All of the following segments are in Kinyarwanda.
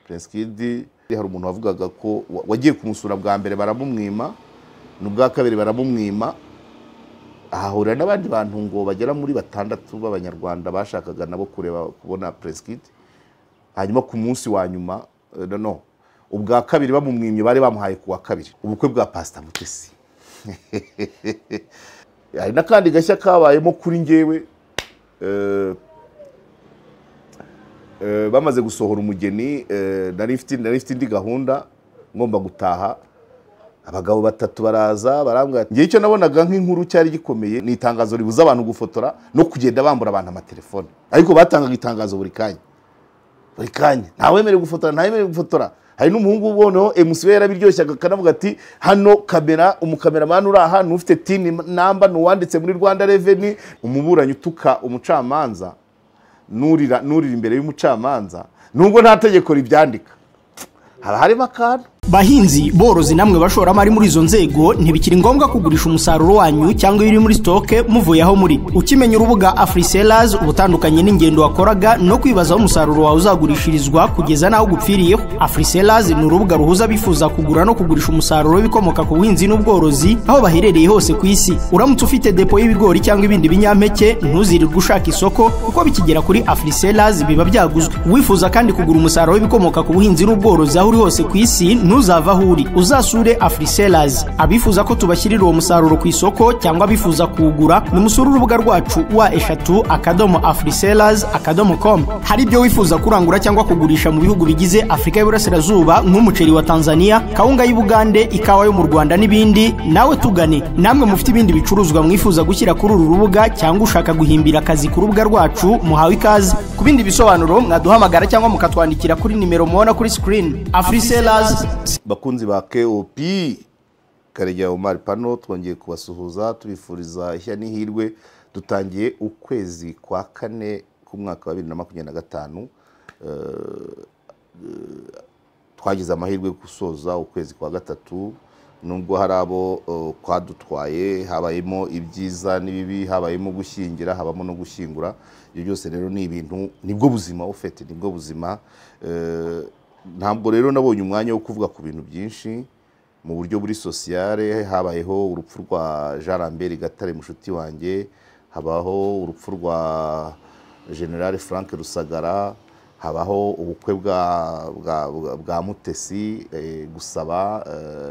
Prince Kid hari umuntu wavugaga ko wagiye kumusura bwa mbere baramumwima, n'ubwa kabiri baramumwima, ahahurira n'abandi bantu ngo bagera muri 6 b'abanyarwanda bashakaga nabo kureba kubona Prince Kid. Hanyuma ku munsi wa nyuma no ubwa kabiri bamumwimye bari bamuhaye kuwa kabiri ubukwe bwa Pastor Mutesi. Hari nakandi gashya kabayemo kuri ngewe, bamaze gusohora umugeni, nari mfite indi gahunda ngomba gutaha. Abagabo 3 baraza barambwira, ngiye icyo nabonaga nk'inkuru cyari gikomeye ni itangazo ribuza abantu gufotora no kugenda bambura abantu amatelefone, ariko batangaga itangazo buri kanya buri kanya, ntawemerewe gufotora, ntawemerewe gufotora. Hari n'umuhungu uboneho MC we yarabiryoshyaga akanavuga ati hano kamera, umukameramani uri aha ufite tin namba nuwanditse muri Rwanda Revenue. Umuburanyi utuka umucamanza nurira imbere y'umucamanza nubwo nta tegeko ribyandika, haba harimo akantu. Bahinzi borozi namwe bashoramari muri izo nzego, ntibikiri ngombwa kugurisha umusaruro wanyu cyangwa ibiri muri stoke muvuye aho muri. Ukimenya urubuga AfriSellers ubutandukanye n'ingendo wakoraga no kwibaza aho umusaruro wawe uzagurishirizwa kugeza naho gupfiriyeho. AfriSellers ni urubuga ruhuza abifuza kugura no kugurisha umusaruro w'ibikomoka ku buhinzi n'ubworozi aho baherereye hose ku isi. Uramutse ufite depo y'ibigori cyangwa ibindi binyampeke, ntuzirirwe ushaka isoko kuko bikigera kuri AfriSellers biba byaguzwe. Wifuza kandi kugura umusaruro w'ibikomoka ku buhinzi n'ubworozi aho uri hose ku isi, ntuzava aho uri, uzasure AfriSellers. Abifuza ko tubashyirira uwo musaruro ku isoko cyangwa abifuza kuwugura, nimusure urubuga rwacu wa 3.afrisellers.com. Hari ibyo wifuza kurangura cyangwa kugurisha mu bihugu bigize Afurika y'Iburasirazuba nk'umuceri wa Tanzania, kawunga y'Ubugande, ikawa yo mu Rwanda n'ibindi, nawe tugane. Namwe mufite ibindi bicuruzwa mwifuza gushyira kuri uru rubuga cyangwa ushaka guhimbira akazi ku rubuga rwacu, muhawe ikaze. Ku bindi bisobanuro mwaduhamagara cyangwa mukatwandikira kuri nimero mubona kuri screen. AfriSellers. Bakunzi ba KOP, Karegeya Omar Pano, twongeye kubasuhuza tubifuriza ishya n'ihirwe. Dutangiye ukwezi kwa kane k'umwaka wa 2025. Twagize amahirwe yo gusoza ukwezi kwa gatatu, nubwo hari abo kwadutwaye, habayemo ibyiza n'ibibi, habayemo gushyingira, habamo no gushyingura. Ibyo byose rero ni ibintu, nibwo buzima ufite, nibwo buzima. Ntabwo rero nabonye umwanya wo kuvuga ku bintu byinshi mu buryo buri sociale. Habayeho urupfu rwa Jean Lambert Gatare mushuti wanjye, habaho urupfu rwa General Frank Rusagara, habaho ubukwe bwa Mutesi, gusaba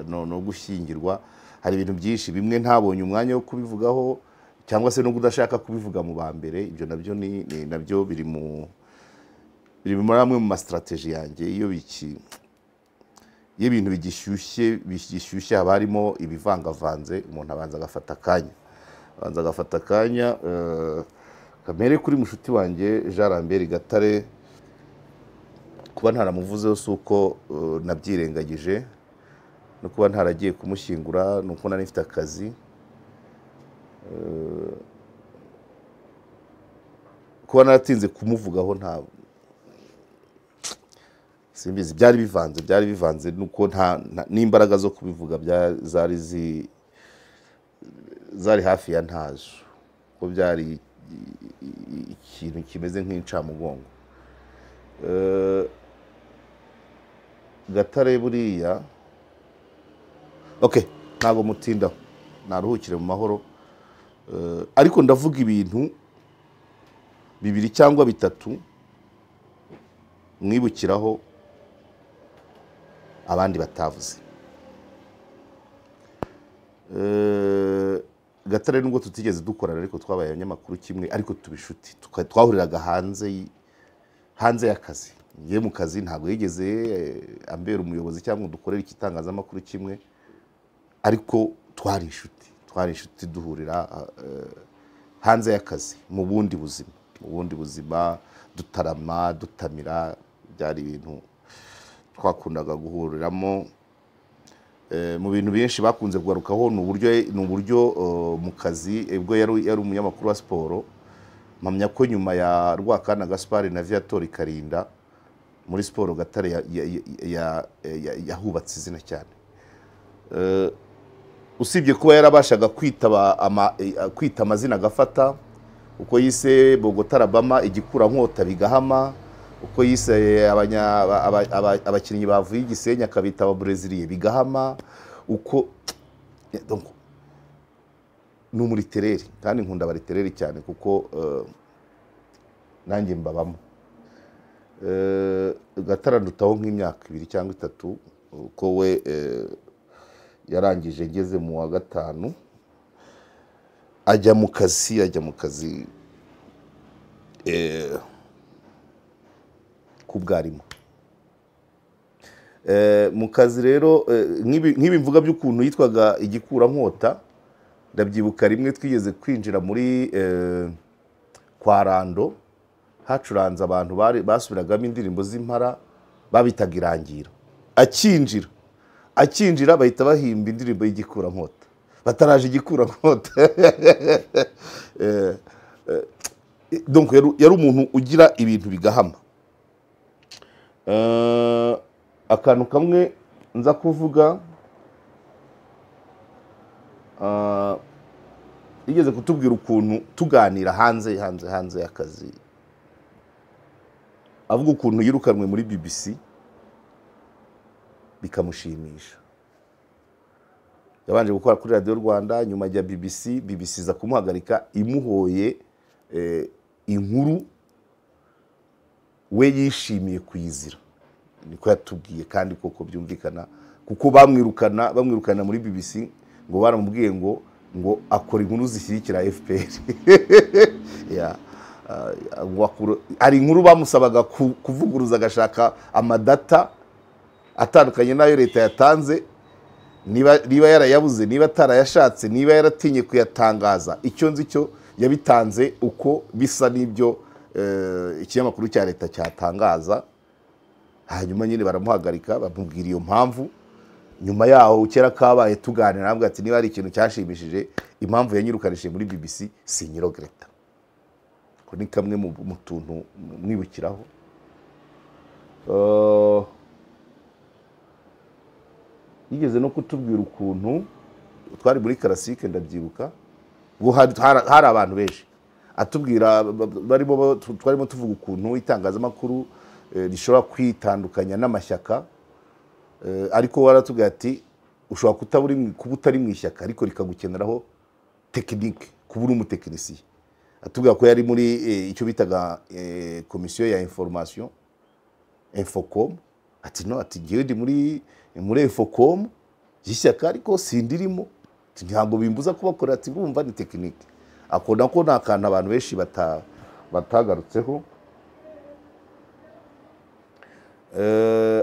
no gushyingirwa. Hari ibintu byinshi bimwe ntabonye umwanya wo kubivugaho cyangwa se no kudashaka kubivuga mu ba mbere. Ibyo nabyo ni nabyo biri mu biri muri amwe mu ma strategy yanjye. Iyo ibintu bigishyushye haba harimo ibivangavanze, umuntu abanza agafata akanya, kamere kuri mushuti wanjye Jean Lambert Gatare. Kuba ntaramuvuzeho si uko nabyirengagije, no kuba ntaragiye kumushyingura nuko nari mfite akazi. Kuba naratinze kumuvugaho nta simbizi, byari bivanze nuko nta n'imbaraga zo kubivuga zari hafi ya ntazo, ko byari ikintu kimeze nk'incamugongo. Gatare buriya okay, ntago mutindaho, naruhukire mu mahoro. Ariko ndavuga ibintu 2 cyangwa 3 mwibukiraho abandi batavuze. Gatare nubwo tutigeze dukorana ariko twabaye abanyamakuru kimwe, ariko tubishuti, twahuriraga hanze y'akazi. Ngiye mu kazi ntabwo yigeze ambera umuyobozi cyangwa dukorera ikitangazamakuru kimwe, ariko twari inshuti duhurira hanze y'akazi mu bundi buzima, dutarama, dutamira, byari ibintu twakundaga guhuriramo. Mu bintu byinshi bakunze kugarukaho ni uburyo mu kazi ubwo yari umunyamakuru wa siporo. Mpamya ko nyuma ya Rwakana Gaspard na Viator Karinda muri siporo Gatare yahubatse izina cyane. Usibye kuba yarabashaga kwita amazina agafata, uko yise Bogota Alabama igikura nkota bigahama, Uko yise abakinnyi bavuye Igisenyi akabita ababreziliye bigahama, uko donc ni umuritereri, kandi nkunda abaritereri cyane kuko nanjye mbabamo. Gatare andutaho nk'imyaka 2 cyangwa 3, uko we yarangije ngeze mu wa 5 ajya mu kazi k'ubwarimu. Mu kazi rero nk'ibi mvuga by'ukuntu yitwaga igikurankota, ndabyibuka rimwe twigeze kwinjira muri kwa Rando, hacuranze abantu basubiragamo indirimbo z'impara babitaga irangira. Akinjira bahita bahimba indirimbo y'igikurankota, bataraje igikurankota. Donc yari umuntu ugira ibintu bigahama. Akantu kamwe nza kuvuga, yigeze kutubwira ukuntu tuganira hanze y'akazi, avuga ukuntu yirukanwe muri BBC bikamushimisha. Yabanje gukora kuri Radio Rwanda, nyuma ajya BBC, BBC iza kumuhagarika imuhoye inkuru we yishimiye kuyizira. Niko yatubwiye, kandi koko byumvikana, kuko bamwirukana muri BBC ngo baramubwiye ngo akora inkuru zishyigikira FPR. Hari inkuru bamusabaga kuvuguruza agashaka amadata atandukanye n'ayo leta yatanze, niba yarayabuze, niba atarayashatse, niba yaratinye kuyatangaza, icyo nzi cyo yabitanze uko bisa n'ibyo ikinyamakuru cya leta cyatangaza. Hanyuma nyine baramuhagarika bamubwira iyo mpamvu. Nyuma yaho kera kabaye tuganira, nabwo ati niba ari ikintu cyashimishije impamvu yanyirukanishije muri BBC sinyirogreta. Ko ni kamwe mu tuntu mwibukiraho. Yigeze no kutubwira ukuntu twari muri Classique, ndabyibuka ubwo hari abantu benshi, atubwira barimo twarimo tuvuga ukuntu itangazamakuru rishobora kwitandukanya n'amashyaka, ariko waratubwira ati ushobora kuba utari mu ishyaka ariko rikagukeneraho tekinike, kuba uri umutekinisiye. Atubwira ko yari muri icyo bitaga komisiyo ya information Infocom, ati no, ati ngewe ndi muri Infocom y'ishyaka ariko sindirimo, ntabwo bimbuza kubakora, ati bumva ni tekinike. Akunda ko nta kantu abantu benshi batagarutseho.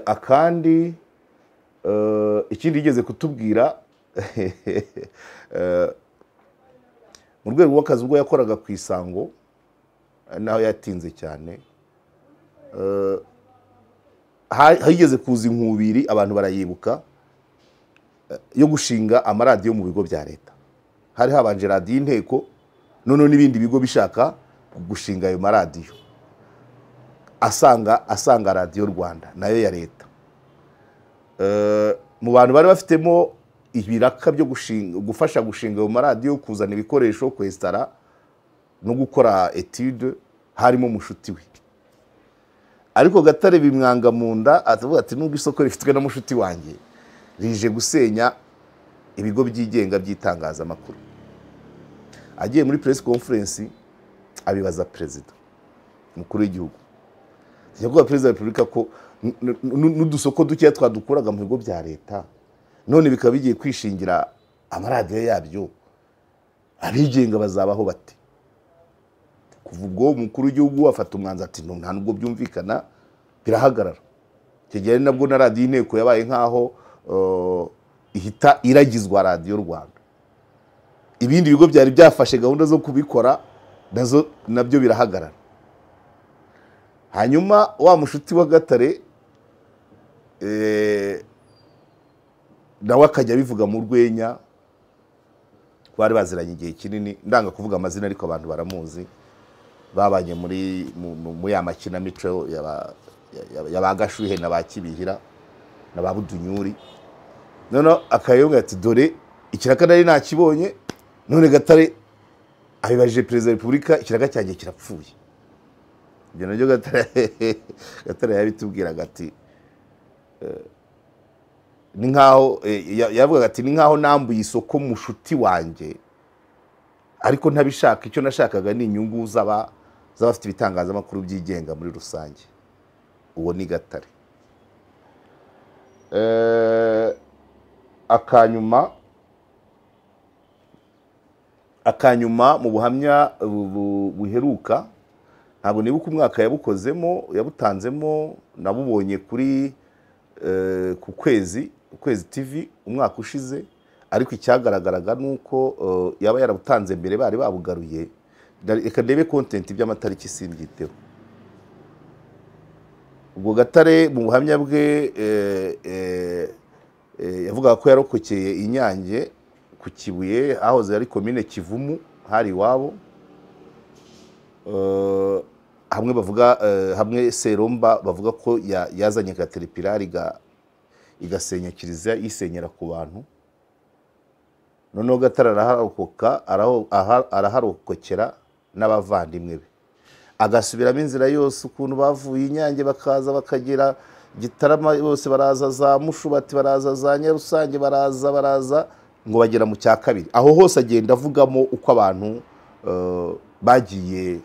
Akandi ikindi yigeze kutubwira mu rwego rw'akazi ubwo yakoraga ku Isango, naho yatinze cyane, higeze kuza inkubiri abantu barayibuka yo gushinga amaradiyo mu bigo bya leta. Hari habanje radiyo Inteko, none n'ibindi bigo bishaka gushinga ayo maradiyo, asanga Radiyo Rwanda nayo ya leta. Mu bantu bari bafitemo ibiraka byo gufasha gushinga ayo maradiyo, kuzana ibikoresho, kwestara no gukora etude, harimo mushuti we. Ariko Gatare bimwanga mu nda, atavuga ati nubwo isoko rifitwe na mushuti wanjye rije gusenya ibigo byigenga by'itangazamakuru. Agiye muri press conference abibaza president mukuru w'igihugu, nyakubahwa perezida wa repubulika, ko n'udusoko dukeya twadukuraga mu bigo bya leta none bikaba bigiye kwishingira amaradiyo yabyo, abigenga bazabaho bate? Kuva ubwo umukuru w'igihugu afata umwanzuro ati nta nubwo byumvikana, birahagarara. Icyo gihe nabwo na radiyo Inteko yabaye nkaho ihita iragizwa Radiyo Rwanda. Ibindi bigo byari byafashe gahunda zo kubikora nazo nabyo birahagarara. Hanyuma wa mushuti wa Gatare nawe akajya bivuga mu rwenya, bari baziranye igihe kinini, ndanga kuvuga amazina ariko abantu baramuzi, babanye muri ya makinamico ya ba Gashuhe na ba Kibihira na ba Budunyuri. None akayonga ati dore ikiraka nari nakibonye, none Gatare abibajije perezida wa repubulika, ikiraka cyanjye kirapfuye. Ibyo nabyo Gatare yabitubwiraga ati ni nkaho yavugaga ati ni nkaho nambuye isoko mushuti wanjye, ariko ntabishaka, icyo nashakaga ni inyungu z'abafite ibitangazamakuru byigenga muri rusange. Uwo ni Gatare. Akanyuma mu buhamya buheruka, ntabwo nibuka umwaka yabukozemo, yabutanzemo, nabubonye kuri ku Kwezi, Ukwezi TV umwaka ushize, ariko icyagaragaraga nuko yaba yarabutanze mbere bari babugaruye. Reka ndebe content by'amatariki simbyiteho. Ubwo Gatare mu buhamya bwe yavugaga ko yarokokeye Inyange ku Kibuye, ahoze ari komine Kivumu, hari iwabo. Hamwe bavuga hamwe Seromba bavuga ko yazanye Caterpillar igasenya kiliziya, isenyera ku bantu. Noneho Gatare araharokoka, araharokokera n'abavandimwe be, agasubiramo inzira yose ukuntu bavuye Inyange bakaza bakagera Gitarama, bose baraza za Mushubati, baraza za Nyarusange, baraza ngo bagera mu cya kabiri. Aho hose agenda avugamo uko abantu bagiye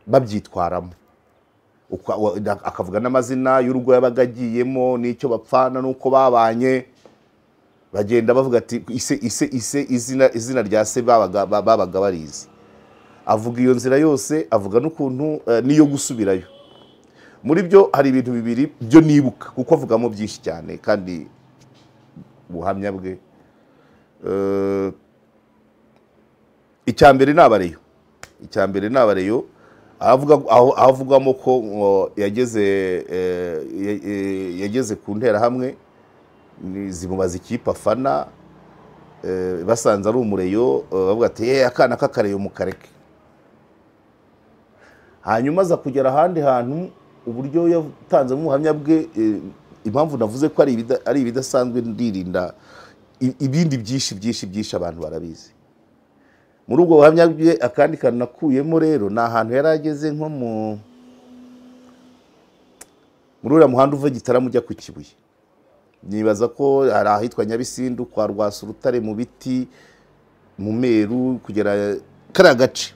babyitwaramo, akavuga n'amazina y'urugo yabaga agiyemo n'icyo bapfana n'uko babanye. Bagenda bavuga ati ise ise ise izina rya se babaga barizi. Avuga iyo nzira yose, avuga n'ukuntu niyo gusubirayo. Muri byo hari ibintu bibiri byo nibuka, kuko avugamo byinshi cyane kandi ubuhamya bwe. Icya mbere n'abareyo, icya mbere n'abareyo avugamo ko yageze ku ntera hamwe zimubaza ikipe afana, basanze ari umureyo, bavuga ati akana k'akareyo mukareke. Hanyuma aza kugera ahandi hantu, uburyo yatanzemo ubuhamya bwe, impamvu navuze ko ari ibidasanzwe, ndirinda ibindi byinshi byinshi byinshi abantu barabizi. Muri ubwo buhamya bwe akandi kantu nakuyemo rero ni ahantu yari ageze nko muri uriya muhanda uva Gitarama ujya ku Kibuye. Nibaza ko hari ahitwa Nyabisindu kwa Rwasurutare mu biti mu Meru kugera kariya gace.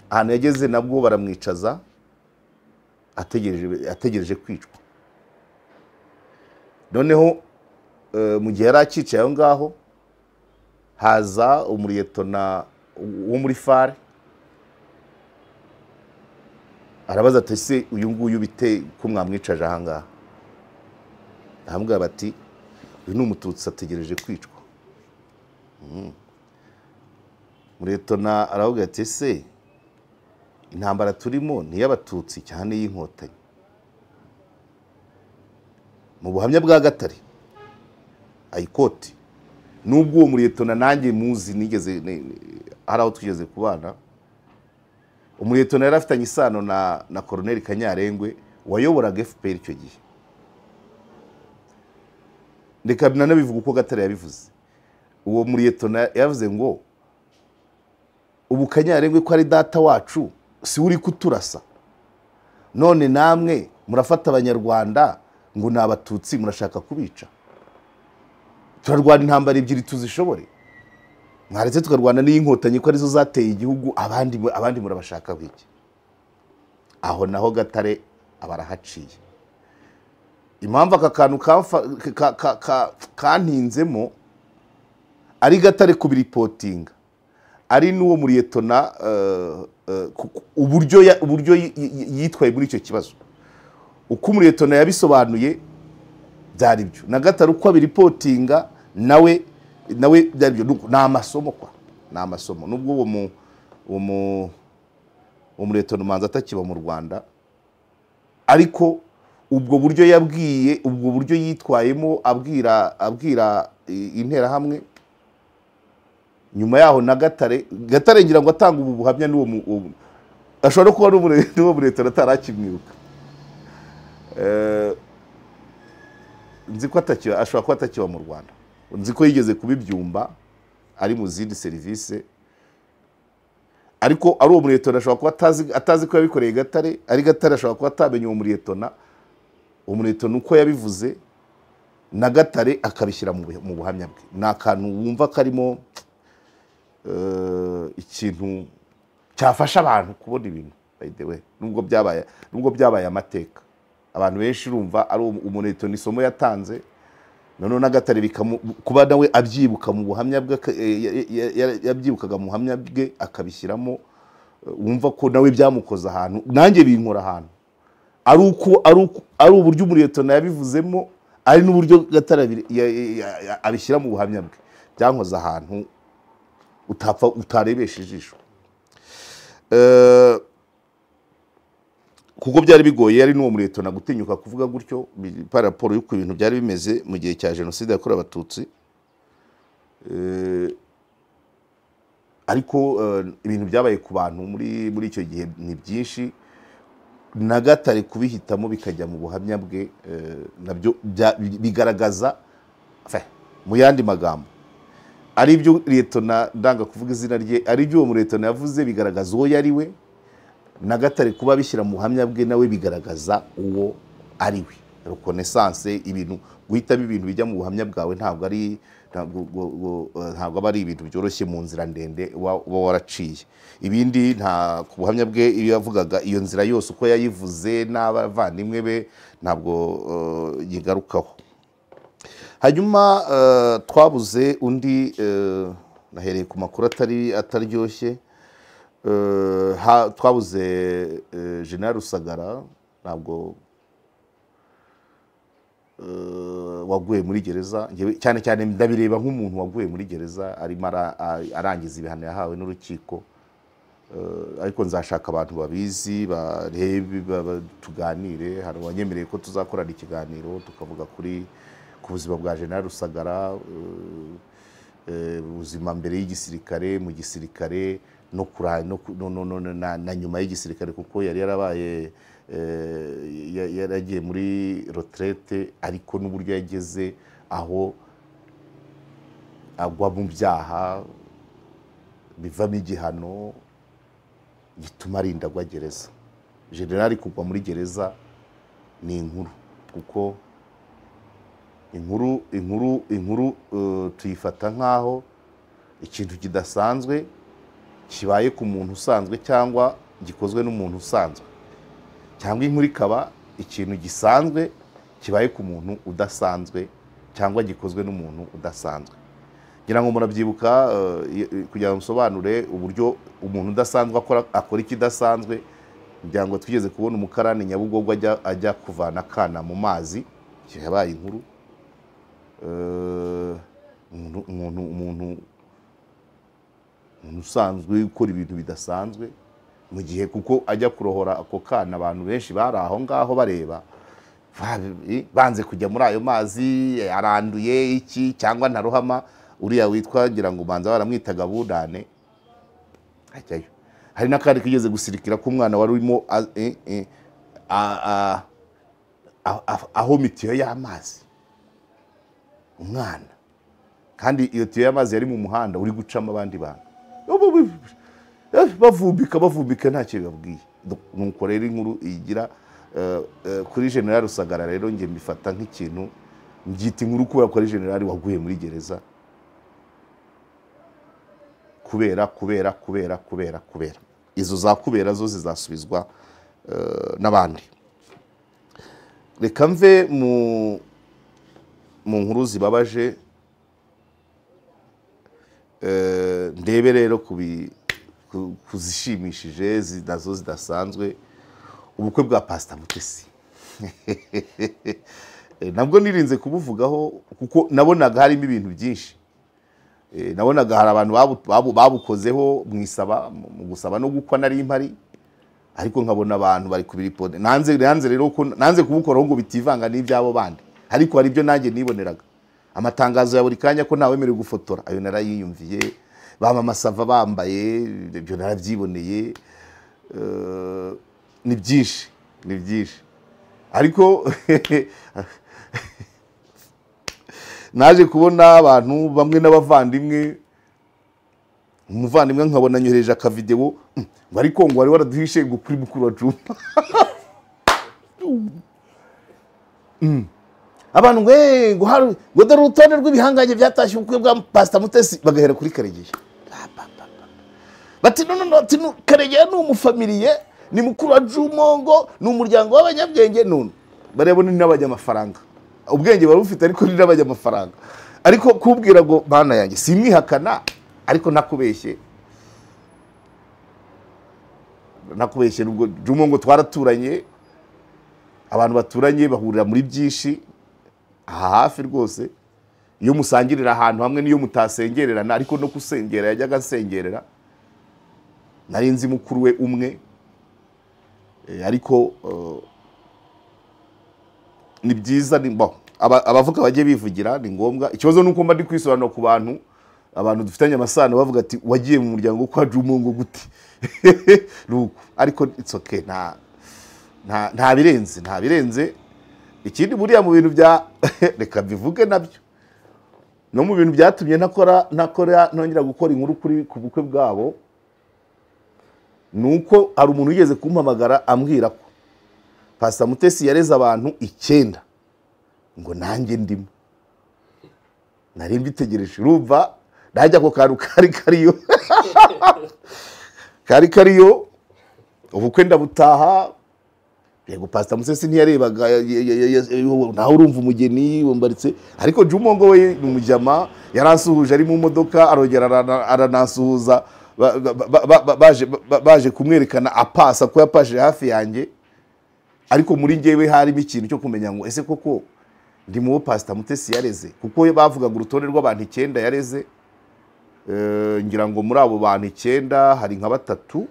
Ahantu yageze nabwo baramwicaza ategereje kwicwa. Noneho mu gihe yari akicaye aho ngaho haza umuriyetona wo muri fare, arabaza ati se uyu nguyu bite ko mwamwicaje aha ngaha? Aramubwira bati uyu ni umututsi ategereje kwicwa. Muriyetona aravuga ati se intambara turimo ni iy'abatutsi cyane y'inkotanyi. Mu buhamya bwa Gatare ayikoti, nubwo uwo muriyetona nanjye muzi, nigeze hari aho tugeze kubana, umuriyetona yari afitanye isano na Colonel Kanyarengwe wayoboraga FPR icyo gihe. Ndeka nanabivuga uko Gatare yabivuze. Uwo muriyetona yavuze ngo ubu Kanyarengwe ko ari data wacu, si uri kuturasa, none namwe murafata abanyarwanda ngo ni abatutsi murashaka kubica. Turarwana intambara ebyiri tuzishobore, mwaretse tukarwana n'inkotanyi ko arizo zateye igihugu, abandi murabashaka biki? Aho naho Gatare abarahaciye. Impamvu aka kantu kantinzemo ari Gatare kubiripotinga, ari n'uwo muriyetona uburyo yitwaye muri icyo kibazo. Uko umuriyetona yabisobanuye byari byo, na Gatare uko abiripotinga nawe byari byo. Ni amasomo kwa, ni amasomo. Nubwo uwo muriyetona umanza atakiba mu Rwanda, ariko ubwo buryo yabwiye, ubwo buryo yitwayemo abwira interahamwe. Nyuma yaho na Gatare ngira ngo atanga ubu buhamya n'uwo ashobora kuba n'uwo muriyetona atarakimwibuka. Nzi ko ashobora kuba atakiba mu Rwanda, nzi ko yigeze kubibyumba ari mu zindi serivisi, Ariko ari uwo muriyetona ashobora kuba atazi ko yabikoreye Gatare, ari Gatare ashobora kuba atamenya uwo muriyetona, umuriyetona uko yabivuze na Gatare akabishyira mu buhamya bwe. Ni akantu wumva karimo ikintu cyafasha abantu kubona ibintu, by the way, nubwo byabaye amateka. Abantu benshi urumva ari umuriyetona isomo yatanze, noneho na Gatare kuba nawe abyibuka mu buhamya bwe, yabyibukaga mu buhamya bwe akabishyiramo, wumva ko nawe byamukoza ahantu, nanjye binkora ahantu. Ari uburyo umuriyetona yabivuzemo, ari n'uburyo Gatare abishyira mu buhamya bwe, byankoza ahantu utapfa utarebesha ijisho. Kuko byari bigoye ari n'uwo muriyetona gutinyuka kuvuga gutyo par rapport y'uko ibintu byari bimeze mu gihe cya jenoside yakorewe Abatutsi. Ariko ibintu byabaye ku bantu muri icyo gihe ni byinshi, na Gatare kubihitamo bikajya mu buhamya bwe, nabyo bigaragaza, mu yandi magambo, ari ibyo liyetona ndanga kuvuga izina rye, ari ibyo uwo muriyetona yavuze bigaragaza uwo yari we, na Gatare kuba bishyira mu buhamya bwe nawe bigaragaza uwo ari we. Reconnaissance, ibintu guhitamo ibintu bijya mu buhamya bwawe ntabwo ari ntabwo aba ari ibintu byoroshye mu nzira ndende uba waraciye. Ibindi nta ku buhamya bwe iyo yavugaga iyo nzira yose uko yayivuze n'abavandimwe be ntabwo yigarukaho. Hanyuma twabuze undi, nahereye ku makuru ataryoshye, twabuze General Rusagara, ntabwo waguye muri gereza. Cyane cyane ndabireba nk'umuntu waguye muri gereza arimo arangiza ibihano yahawe n'urukiko, ariko nzashaka abantu babizi barebe tuganire. Hari uwanyemereye ko tuzakorana ikiganiro tukavuga kuri ku buzima bwa General Rusagara, ubuzima mbere y'igisirikare, mu gisirikare no na nyuma y'igisirikare, kuko yari yarabaye yaragiye muri retraite, ariko n'uburyo yageze aho agwa mu byaha bivamo igihano gituma arinda agwa gereza. General kugwa muri gereza ni inkuru, kuko inkuru tuyifata nkaho ikintu kidasanzwe kibaye ku muntu usanzwe cyangwa gikozwe n'umuntu usanzwe, cyangwa inkuru ikaba ikintu gisanzwe kibaye ku muntu udasanzwe cyangwa gikozwe n'umuntu udasanzwe. Ngira ngo murabyibuka, kugira ngo musobanure uburyo umuntu udasanzwe akora ikidasanzwe. Ngira ngo twigeze kubona umukarani Nyabugogo ajya kuvana akana mu mazi, yabaye inkuru. Umuntu usanzwe ukora ibintu bidasanzwe mu gihe kuko ajya kurohora ako kana, abantu benshi bari aho ngaho bareba banze kujya muri ayo mazi aranduye iki cyangwa ntarohama. Uriya witwa ngira ngo banza baramwitaga Bunane ajyayo. Hari n'akandi kigeze gusirikira ko umwana wari urimo aho mitiyo y'amazi, umwana, kandi iyo tiyo y'amazi yari mu muhanda uri gucamo abandi bantu bavumbika ntacyo bibabwiye. Nuko rero inkuru igira kuri General Rusagara rero nge mbifata nk'ikintu mbyita inkuru kubera ko ari general waguye muri gereza kubera kubera kubera kubera kubera izo za kubera zo zizasubizwa n'abandi. Reka mve mu nkuru zibabaje, ndebe rero kuzishimishije nazo zidasanzwe. Ubukwe bwa Pastor Mutesi nabwo nirinze kubuvugaho kuko nabonaga harimo ibintu byinshi. Nabonaga hari abantu babukozeho mu isaba, mu gusaba no gukwa nari impari, ariko nkabona abantu bari kubiripode. Nanze rero ko nanze kubukoraho ngo bitivanga n'ibyabo bandi, ariko hari ibyo nanjye niboneraga. Amatangazo ya buri kanya ko ntawemerewe gufotora, ayo narayiyumviye. Ba mama sava bambaye, ibyo narabyiboneye. Ni byinshi, ni byinshi. Ariko naje kubona abantu bamwe n'abavandimwe Umuvandimwe nkabona nyohereje akavideo ngo ariko ngo wari waraduhishe ngo kuri mukuru wa Juma. Abantu ngo ngo hari ngo dore urutonde rw'ibihangange byatashye ubukwe bwa Pastor Mutesi, bagahera kuri Karegeya. Bati no no no, Karegeya ni umufamiliye, ni mukuru wa Jumongo, ni umuryango w'abanyabwenge. None bareba ni n'abanyamafaranga, ubwenge bari bufite ariko ni n'abanyamafaranga. Ariko kubwira ngo bana yanjye simwihakana, ariko nakubeshye nubwo Jumongo twaraturanye, abantu baturanye bahurira muri byinshi aha hafi rwose. Iyo musangirira ahantu hamwe niyo mutasengererana, ariko no kusengera yajyaga asengerera. Nari nzi mukuru we umwe, ariko ni byiza ni bo abavuga bagiye bivugira, ni ngombwa. Ikibazo nuko mba ndi kwisobanura ku bantu, abantu dufitanye amasano bavuga ati wagiye mu muryango kwa Jumongo gute? Nuko ariko it's okay, nta birenze, nta birenze. Ikindi buriya mu bintu bya reka bivuge nabyo, no mu bintu byatumye ntakora nongera gukora inkuru kuri ku bukwe bwabo, nuko hari umuntu wigeze kumpamagara ambwira ko Pastor Mutesi yareze abantu 9 ngo nanjye ndimo. Nari mbitegereje, urumva najya ko kantu kari kariyo kari kariyo. Ubukwe ndabutaha. Yego Pastor Mutesi ntiyarebaga, naho urumva umugeni wambaritse, ariko Jumongo we ni umujama, yaransuhuje ari mu modoka, arongera aranasuhuza baje kumwerekana apasa ko yapashe hafi yanjye. Ariko muri njyewe harimo ikintu cyo kumenya ngo ese koko ndi mu Pastor Mutesi yareze, kuko bavugaga urutonde rw'abantu 9 yareze. Ngira ngo muri abo bantu 9 hari nka batatu,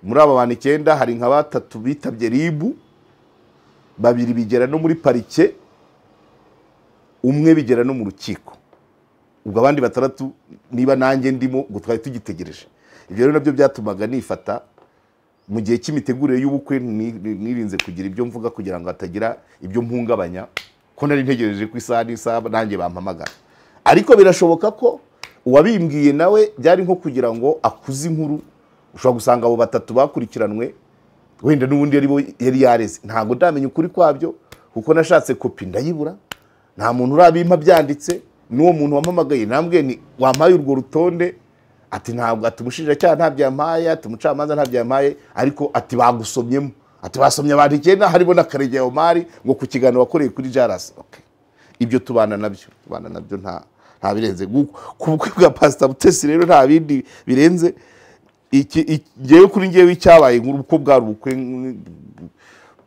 muri abo bantu 9 hari nka batatu bitabye RIB, babiri bigera no muri parike, umwe bigera no mu rukiko. Ubwo abandi batandatu niba nanjye ndimo ngo twari tugitegereje. Ibyo rero nabyo byatumaga nifata mu gihe cy'imitegurire y'ubukwe, nirinze kugira ibyo mvuga kugira ngo hatagira ibyo mpungabanya, ko nari ntegereje ku isaha n'isaha nanjye bampamagara. Ariko birashoboka ko uwabimbwiye nawe byari nko kugira ngo akuze inkuru. Ushobora gusanga abo batatu bakurikiranwe wenda n'ubundi yari yareze. Ntabwo ndamenya ukuri kwabyo kuko nashatse kopi ndayibura, nta muntu urabimpa byanditse. N'uwo muntu wampamagaye nambwiye ni wampaye urwo rutonde, ati ntabwo, ati umushinjacyaha ntabyo yampaye, ati umucamanza ntabyo yampaye, ariko ati bagusomyemo, ati basomye abantu 9 harimo na Karegeya Omar ngo ku kiganiro wakoreye kuri Jaras. Okay, ibyo tubana nabyo nta birenze. Ku bukwe bwa Pastor Mutesi rero nta bindi birenze. Ngewe kuri ngewe icyabaye inkuru uko bwari ubukwe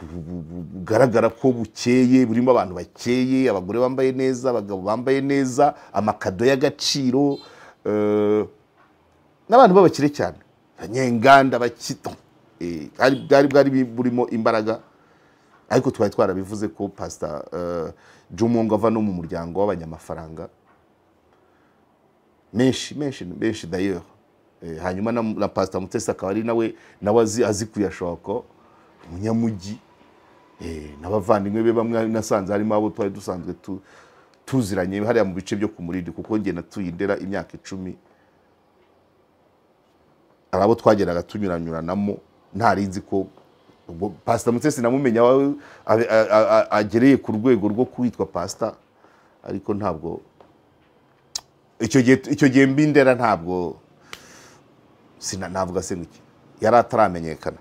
bugaragara ko bukeye, burimo abantu bakeye, abagore bambaye neza, abagabo bambaye neza, amakado y'agaciro, n'abantu b'abakire cyane, abanyenganda bakito, bwari burimo imbaraga. Ariko twari twarabivuze ko Pastor Jumongo ava no mu muryango w'abanyamafaranga menshi menshi menshi d'ailleurs. Hanyuma na Pastor Mutesi akaba ari nawe azi kuyashoko, umunyamugi, n'abavandimwe be bamwe nasanze harimo abo twari dusanzwe tuziranye hariya mu bice byo ku Murindi, kuko njye natuye Indera imyaka 10, arabo twageraga tunyuranyuranamo, ntarinzi ko Pastor Mutesi namumenya agereye ku rwego rwo kwitwa pastor, ariko ntabwo icyo gihe mbindera ntabwo sinavuga se ngiki yari ataramenyekana.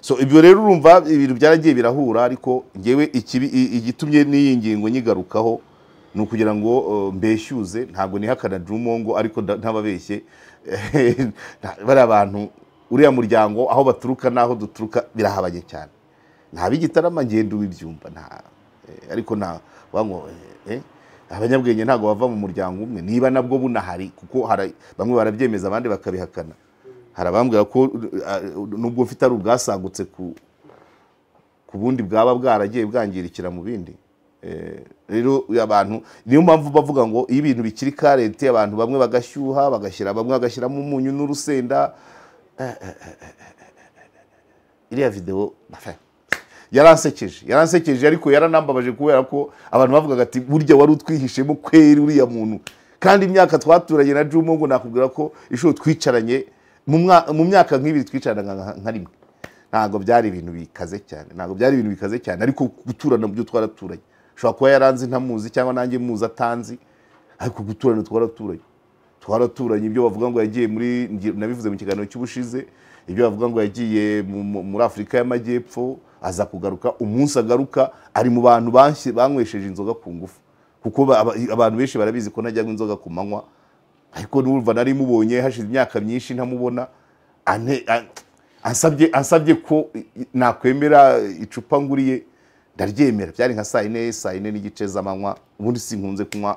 So ibyo rero urumva ibintu byaragiye birahura. Ariko ngewe igitumye n'iyi ngingo nyigarukaho ni ukugira ngo mbeshyuze, ntabwo nihakana Jumongo, ariko ntababeshye bari abantu uriya muryango aho baturuka naho duturuka birahabanye cyane. Nta bigitarama ngendo w'ibyumba nta, ariko nta wango abanyabwenge ntago bava mu muryango umwe, niba nabwo bunahari, kuko bamwe barabyemeza abandi bakabihakana. Harabambwira ko nubwo mfite ari ubwasagutse ku bundi bwaba bwaragiye bwangirikira mu bindi. Rero abantu niyo mpamvu bavuga ngo iyo ibintu bikiri karente abantu bamwe bagashyuha bagashyira bamwe bagashyiramo umunyu n'urusenda. Iriya video yaransekeje ariko yaranambabaje kubera ko abantu bavugaga ati burya wari utwihishemo kweri uriya muntu. Kandi imyaka twaturanye na Jumo ngo nakubwira ko ishuri twicaranye mu myaka nk'ibiri twicaranaga nka rimwe. Ntabwo byari ibintu bikaze cyane, ntabwo byari ibintu bikaze cyane, ariko guturana byo twaraturanye. Ushobora kuba yaranzi ntamuzi cyangwa nanjye muzi atanzi, ariko guturana twaraturanye. Twaraturanye. Ibyo bavuga ngo yagiye muri, nabivuze mu kiganiro cy'ubushize, ibyo bavuga ngo yagiye muri Afurika y'Amajyepfo aza kugaruka, umunsi agaruka ari mu bantu banywesheje inzoga ku ngufu, kuko abantu benshi barabizi ko ntajya inzoga ku manywa, ariko n'urumva nari mubonye hashize imyaka myinshi ntamubona, ansabye ko nakwemera icupa nguriye ndaryemera. Byari nka saa 4:30 z'amanywa, ubundi sinkunze kunywa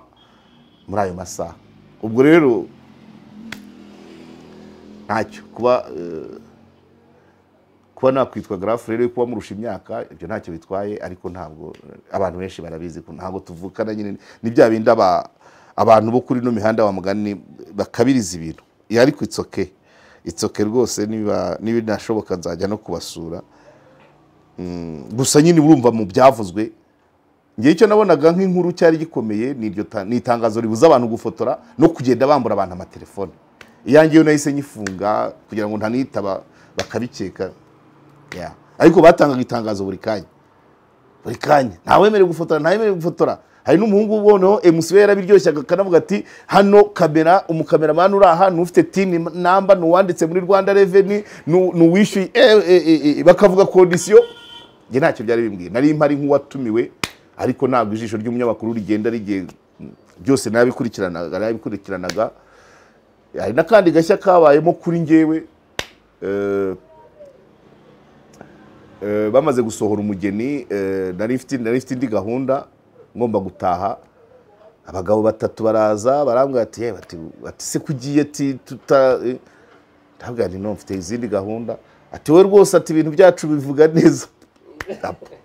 muri ayo masaha. Ubwo rero ntacyo kuba nakwitwa grand frère, kuba murusha imyaka, ibyo ntacyo bitwaye, ariko ntabwo abantu benshi barabizi ko ntabwo tuvukana nyine. Ni bya bindi abantu bo kuri no mihanda wa mugani bakabiriza ibintu, ariko it's okay, it's okay rwose. Niba nibinashoboka nzajya no kubasura. Gusa nyine urumva mu byavuzwe, ngiye icyo nabonaga nk'inkuru cyari gikomeye ni iryo ni itangazo ribuza abantu gufotora no kugenda bambura abantu amatelefone. Iyanjye yo nahise nyifunga kugira ngo ntanitaba bakabikeka. Ariko batangaga itangazo buri kanya, buri kanya, ntawemerewe gufotora, ntawemerewe gufotora. Hari n'umuhungu uboneho MC we yarabiryoshyaga akanavuga ati hano kamera, umukameramani uri aha n'ufite TIN namba, n'uwanditse muri Rwanda Revenue, n'uwishyuye, bakavuga condition. Njye ntacyo byari bimbwiye, nari mpari nk'uwatumiwe, ariko ntabwo ijisho ry'umunyamakuru rigenda rigiye byose nabikurikiranaga. Hari n'akandi gashya kabayemo kuri njyewe, bamaze gusohora umugeni, nari mfite indi gahunda ngomba gutaha. Abagabo batatu baraza barambwira ati bati se kugiye ati tuta, ndabwira nti no mfite izindi gahunda. Ati we rwose ati ibintu byacu bivuga neza,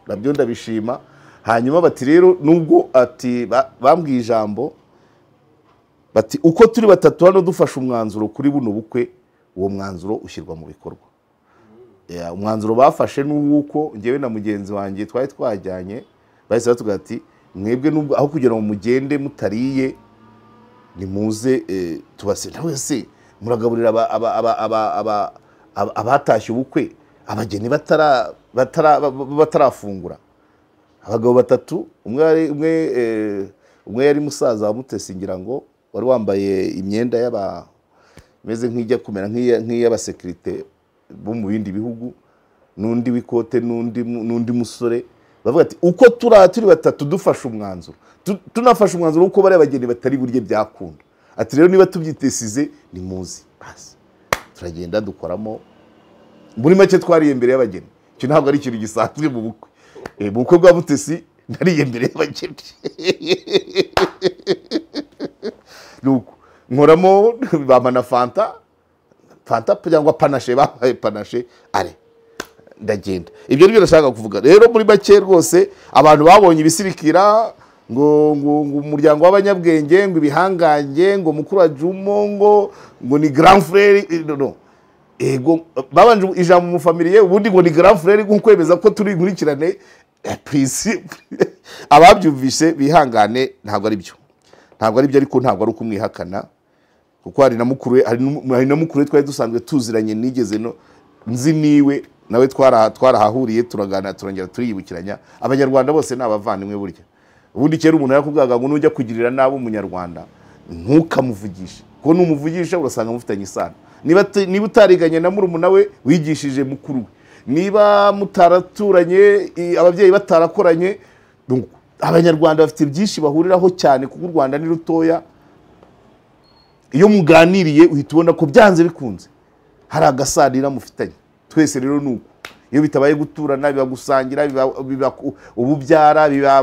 nabyo ndabishima. Hanyuma bati rero nubwo ati bambwiye ijambo bati uko turi batatu hano dufashe umwanzuro kuri buno bukwe, uwo mwanzuro ushyirwa mu bikorwa. Umwanzuro bafashe n'uko njyewe na mugenzi wanjye twari twajyanye, bahise batubwira ati mwebwe nubwo aho kugira ngo mugende mutariye nimuze tubase. Nawe se muragaburira abatashye ubukwe, abageni batarafungura. Abagabo batatu, umwe yari musaza wa Mutesi ngira ngo wari wambaye imyenda y'aba imeze nk'ijya kumera nk'iy'abasekirite bo mu bindi bihugu, n'undi w'ikote, n'undi musore. Bavuga ati uko turi batatu dufashe umwanzuro, tunafashe umwanzuro uko bari abageni batari burye byakunda. Ati rero niba tubyitesize ni muzi basi. Turagenda dukoramo muri make twariye imbere y'abageni. Icyo ntabwo ari ikintu gisanzwe mu bukwe. Mu bukwe bwa Mutesi nariye imbere y'abageni. Nuko nkoramo bamana fanta cyangwa panashe, babaye panashe are ndagenda. Ibyo nibyo nashaka kuvuga. Rero muri make rwose abantu babonye ibisirikira ngo umuryango w'abanyabwenge, ngo ibihangange, ngo mukuru wa Jumo, ngo ni grand frère, no ego babanje ijambo mu familie, ubundi ngo ni grand frère, nko ko turi nkurikirane principe. Ababyumvise bihangane, ntabwo ari byo, ntabwo ari byo, ariko ntabwo ari ukumwihakana, kuko hari na mukuru, hari na mukuru twari dusanzwe tuziranye, nigeze no nzi niwe nawe twarahahuriye, turagana, turongera turiyibukiranya. Abanyarwanda bose ni abavandimwe burya. Ubundi kera umuntu yakubwaga ngo nujya kugirira nabi umunyarwanda ntukamuvugishe, kuko numuvugisha urasanga mufitanye isano. Niba utariganye na murumuna we wigishije mukuru we, niba mutaraturanye ababyeyi batarakoranye, abanyarwanda bafite byinshi bahuriraho cyane, kuko u Rwanda ni rutoya. Iyo muganiriye uhita ubona ko byanze bikunze hari agasanira mufitanye. Twese rero nuko iyo bitabaye guturana, biba gusangira, biba ububyara, biba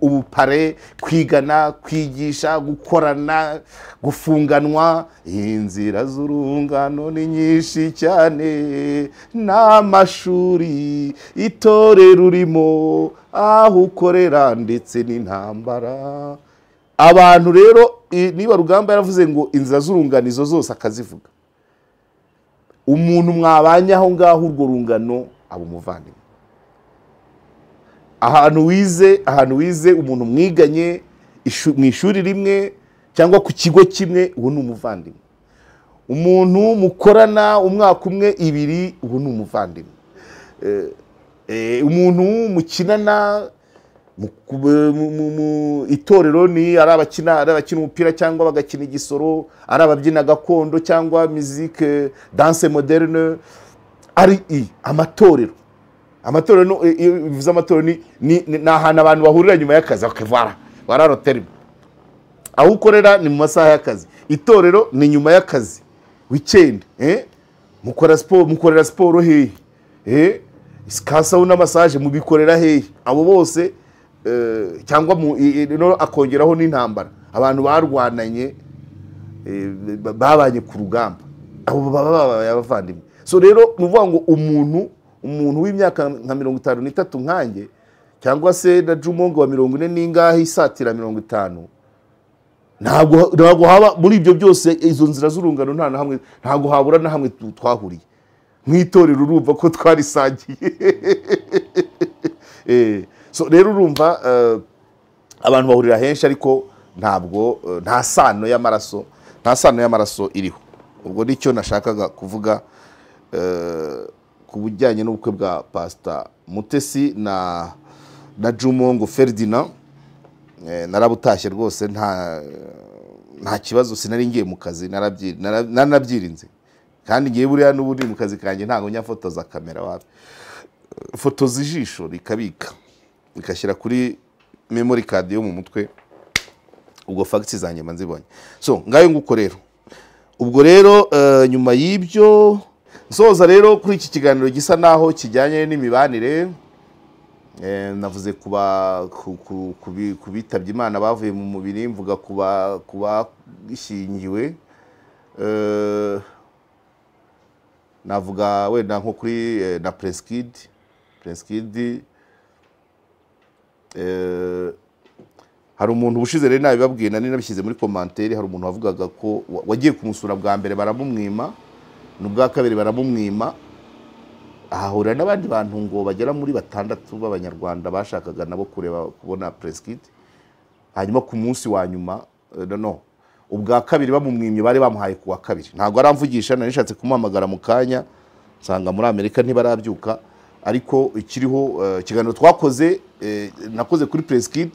ubupare, kwigana, kwigisha, gukorana, gufunganwa. Inzira z'urungano ni nyinshi cyane, n'amashuri, itorero urimo, aho ukorera ndetse n'intambara. Abantu rero niba Rugamba yaravuze ngo inzira z'urunganizo zose akazivuga, umuntu mwabanye aho ngaho urwo rungano abo umuvandimwe. Ahantu wize, ahantu wize, umuntu mwiganye mu ishuri rimwe cyangwa ku kigo kimwe, uwo ni umuvandimwe. Umuntu mukorana umwaka umwe ibiri, uwo ni umuvandimwe. Umuntu mukinana mu itorero, ni ari abakina umupira cyangwa bagakina igisoro, ari ababyina gakondo cyangwa musique danse moderne, ari amatorero. Amatorero, iyo bivuze amatorero, ni ahantu abantu bahurira nyuma y'akazi, bakavara wararoterima. Aho ukorera ni mu masaha y'akazi, itorero ni nyuma y'akazi, weekend. Mukora siporo, mukorera siporo hehe? Kasawu na massage mubikorera hehe? Abo bose cyangwa akongeraho n'intambara, abantu barwananye, babanye ku rugamba, abo baba babaye abavandimwe. So rero nuvuga ngo umuntu w'imyaka nka 53 nkanjye, cyangwa se na Jumongo wa 40 n'ingahe isatira 50, ntabwo haba muri ibyo byose izo nzira z'urungano, nta na hamwe, ntabwo habura na hamwe twahuriye nk'itorero. Urumva ko twarisangiye. So rero urumva abantu bahurira henshi, ariko ntabwo nta sano y'amaraso, nta sano y'amaraso iriho. Ubwo nicyo nashakaga kuvuga ku bijyanye n'ubukwe bwa Pastor Mutesi na Jumongo Ferdinand. Narabutashye rwose, nta kibazo, sinari ngiye mu kazi, naranabyirinze. Kandi ngiye buriya n'ubundi mu kazi kanjye ntabwo nyafotoza kamera, wapi, fotoza ijisho rikabika rikashyira kuri memory card yo mu mutwe, ubwo facts zanjye mba nzibonye. So ngayo nguko rero. Ubwo rero nyuma y'ibyo nsoza rero kuri iki kiganiro gisa naho kijyanye n'imibanire, navuze kubitabye Imana bavuye mu mubiri, mvuga kuba gishingiwe, navuga wenda nko kuri na Prince Kid. Hari umuntu ubushize rero nabibabwiye, nari nabishyize muri commentaire, hari umuntu wavugaga ko wagiye kumusura bwa mbere baramumwima, n'ubwa kabiri baramumwima, ahahurira n'abandi bantu ngo bagera muri 6 b'abanyarwanda bashakaga nabo kureba kubona Prince Kid. Hanyuma ku munsi wa nyuma, no ubwa kabiri bamumwimye, bari bamuhaye ku wa kabiri, ntabwo aramvugisha, nari nishatse kumuhamagara mu kanya nsanga muri Amerika ntibarabyuka. Ariko ikiriho ikiganiro twakoze, nakoze kuri Prince Kid,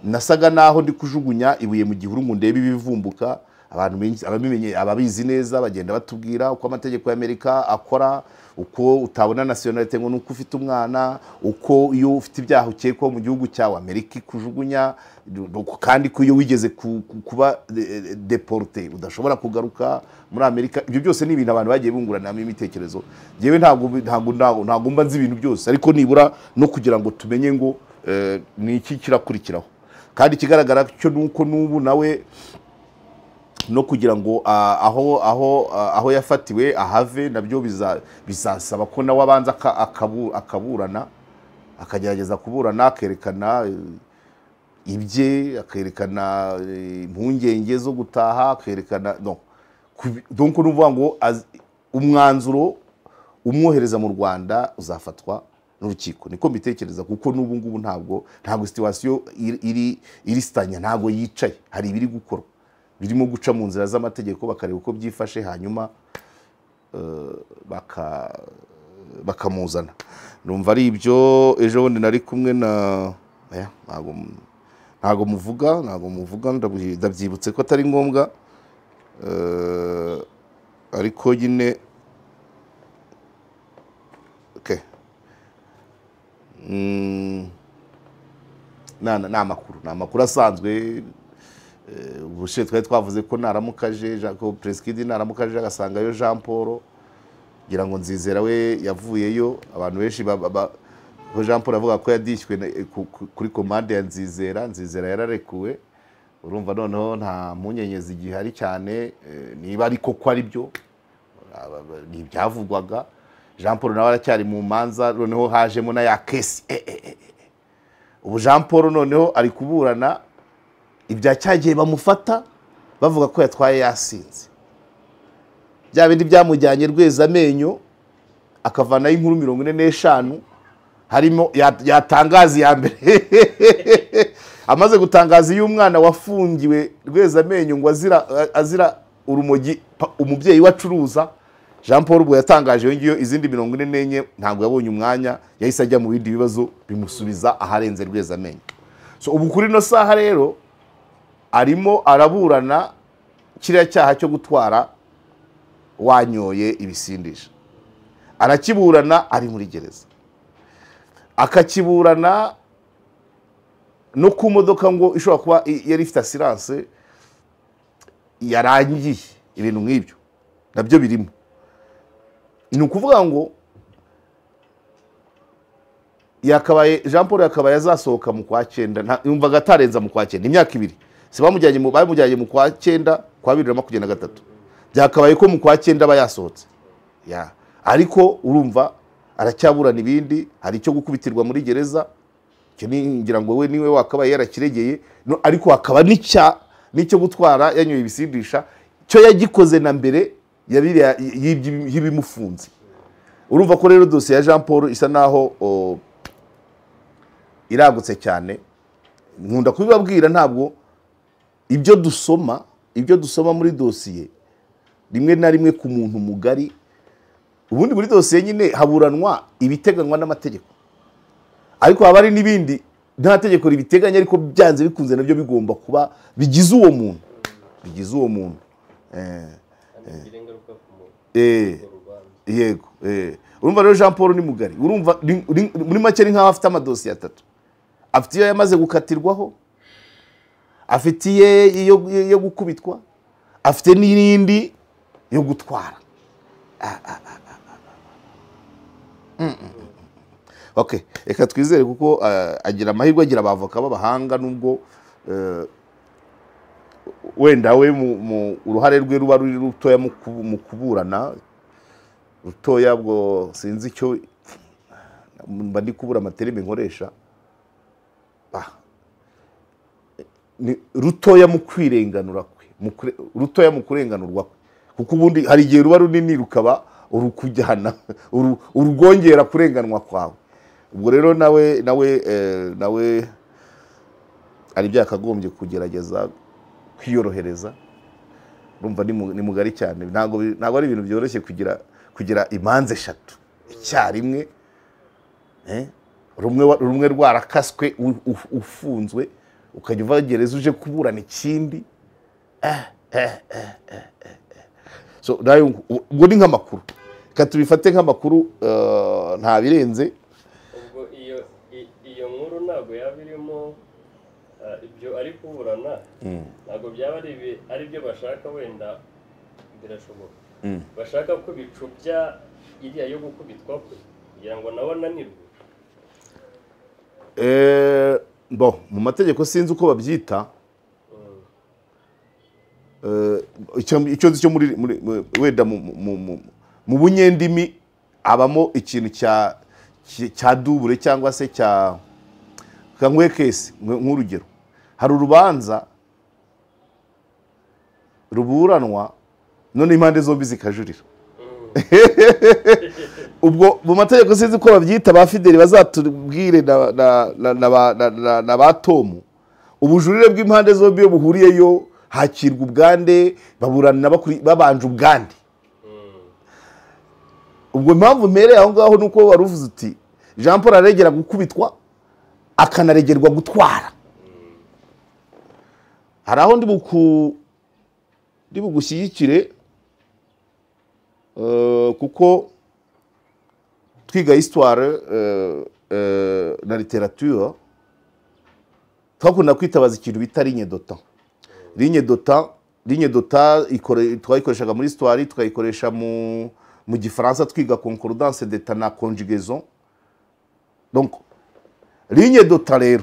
nasaga naho ndi kujugunya ibuye mu gihuru ngo ndebe ibivumbuka. Abantu ababimenye, ababizi neza bagenda batubwira uko amategeko y'Amerika akora, uko utabona nationality ngo nuko ufite umwana, uko iyo ufite ibyaha ukekwa mu gihugu cyawe Amerika ikujugunya, kandi ko iyo wigeze kuba deporté udashobora kugaruka muri Amerika. Ibyo byose ni ibintu abantu bagiye bunguranamo imitekerezo. Jewe ntabwo mba nzi ibintu byose, ariko nibura no kugira ngo tumenye ngo ni iki kirakurikiraho. Kandi ikigaragara cyo nuko nubu nawe no kugira ngo aho yafatiwe ahave, nabyo bizasaba ko nawe abanza akaburana, akagerageza kuburana, akerekana ibye, akerekana impungenge zo gutaha, akerekana no donc nuvuga ngo umwanzuro umwohereza mu Rwanda uzafatwa n'urukiko. Niko mbitekereza, kuko n'ubu ngubu ntabwo situation iri stanya, ntabwo yicaye, hari ibiri gukorwa birimo guca mu nzira z'amategeko, bakareba uko byifashe, hanyuma bakamuzana. Numva ari ibyo. Ejo bundi nari kumwe na ntago muvuga, ndabyibutse ko atari ngombwa, ariko nyine okay, na amakuru asanzwe. Ubushe twari twavuze ko naramukaje Jacob Prince Kid, naramukaje agasangayo Jean Paul, ngira ngo Nzizera we yavuyeyo. Abantu benshi ko Jean Paul avuga ko yadishywe kuri commande ya Nzizera, Nzizera yararekuwe. Urumva noneho nta munyenyezi gihari cyane, niba ariko ko ari byo ni ibyavugwaga. Jean Paul nawe aracyari mu manza, noneho hajemo na ya case. Ubu Jean Paul noneho ari kuburana ibya cyagiye bamufata bavuga ko yatwaye yasinze, bya bindi byamujyanye rweza amenyo akavanayo inkuru 45, harimo yatangaza ya mbere Amaze gutangaza iyo umwana wafungiwe Rwezamenyo ngo azira urumogi umubyeyi we acuruza, Jean Paul ubwo yatangaje iyo ngiyo izindi 44, ntabwo yabonye umwanya, yahise ajya mu bindi bibazo bimusubiza aharenze Rwezamenyo. So ubu kuri no saha rero arimo araburana kiriya cyaha cyo gutwara wanyoye ibisindisha, arakiburana ari muri gereza, akakiburana no ku modoka ngo ishobora kuba yari ifite assurance yarangiye, ibintu nk'ibyo nabyo birimo. Ni ukuvuga ngo yakabaye Jean Paul yakabaye azasohoka mu kwa 9, yumvaga atarenza mu kwa 9, imyaka ibiri. Si bamujyanye mu kwa 9 kwa 2023, byakabaye ko mu kwa 9 aba yasohotse. Ya, ariko urumva aracyaburana ibindi, hari icyo gukubitirwa muri gereza, icyo ngira ngo we niwe wakabaye yarakiregeye, ariko hakaba n'icyo gutwara yanyoye ibisindisha, cyo yagikoze na mbere y'ibimufunze. Urumva ko rero dosiye ya Jean Paul isa naho iragutse cyane. Nkunda kubibabwira, ntabwo ibyo dusoma muri dosiye rimwe na rimwe ku muntu mugari, ubundi muri dosiye nyine haburanwa ibiteganywa n'amategeko, ariko haba hari n'ibindi nta tegeko ribiteganya, ariko byanze bikunze nabyo bigomba kuba bigize uwo muntu, yego. Urumva rero Jean Paul ni mugari, urumva muri make ni nkaho afite amadosiye atatu, afite iyo yamaze gukatirwaho, afitiye iyo gukubitwa, afite n'irindi yo gutwara. Okay, reka twizere kuko agira amahirwe, agira abavoka b'abahanga, nubwo wenda we mu uruhare rwe ruba ruri rutoya mu kuburana, rutoya bwo sinzi icyo mba ndi kubura amaterime nkoresha, ni rutoya mu kwirenganura kwe, rutoya mu kurenganurwa kwe, kuko ubundi hari igihe ruba runini rukaba urukujyana urugongera kurenganwa kwawe. Ubwo rero nawe ari byakagombye kugerageza kwiyorohereza. Urumva ni mugari cyane, ntabwo ari ibintu byoroshye kugira imanza eshatu icyarimwe, rumwe rwarakaswe ufunzwe, ukajya uva gereza uje kuburana ikindi. So ubwo ni nk'amakuru, reka tubifate nk'amakuru, nta birenze. Ubwo iyo nkuru ntabwo yaba irimo ibyo ari kuburana, ntabwo byaba ari byo bashaka, wenda birashoboka bashaka ko bicubya iriya yo gukubitwa kwe kugira ngo nawe ananirwe. Bon, mu mategeko sinzi uko babyita, icyo nzi cyo muri wenda mu bunyendimi abamo ikintu cya dubure cyangwa se cya kankwe kese. Nk'urugero, hari urubanza ruburanwa none impande zombi zikajurira. Ubwo mu mategeko sinzi ko babyita, ba Fideli bazatubwire na ba Tomu, ubujurire bw'impande zombi iyo buhuriyeyo hakirwa ubwande, baburana babanje ubwande. Ubwo impamvu mpereye aho ngaho nuko wari uvuze uti Jean Paul aregera gukubitwa akanaregerwa gutwara. Hari aho ndi bugushyigikire, kuko twiga histoire na littérature twakunda kwitabaza ikintu bita ligne de temps. Ligne de temps twayikoreshaga muri histoire, tukayikoresha mu gifaransa twiga concordance d'état na conjugaison. Donc ligne de temps rero,